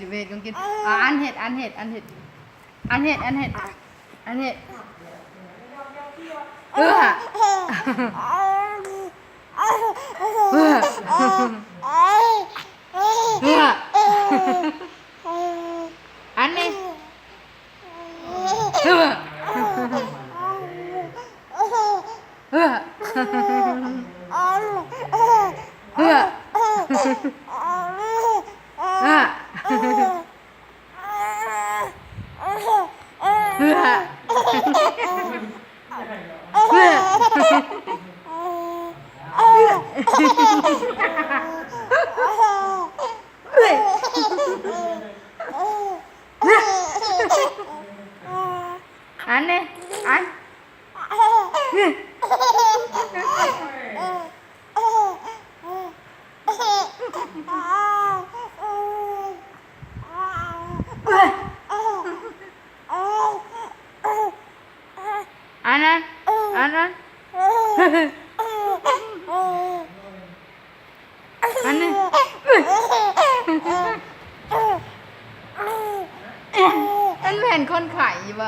ເວດກອງກິນ. ອ່າ ອັນເຮັດ ອັນເຮັດ ອັນເຮັດ ອັນເຮັດ ອັນເຮັດ ອັນເຮັດ. ເອີ ເອີ ອັນນີ້. ອັນນີ້ ອັນ ອັນນັ້ນ ອັນນັ້ນ ອັນນີ້. ມັນແມ່ນຄົນໄຂ້ຢູ່ບໍ່?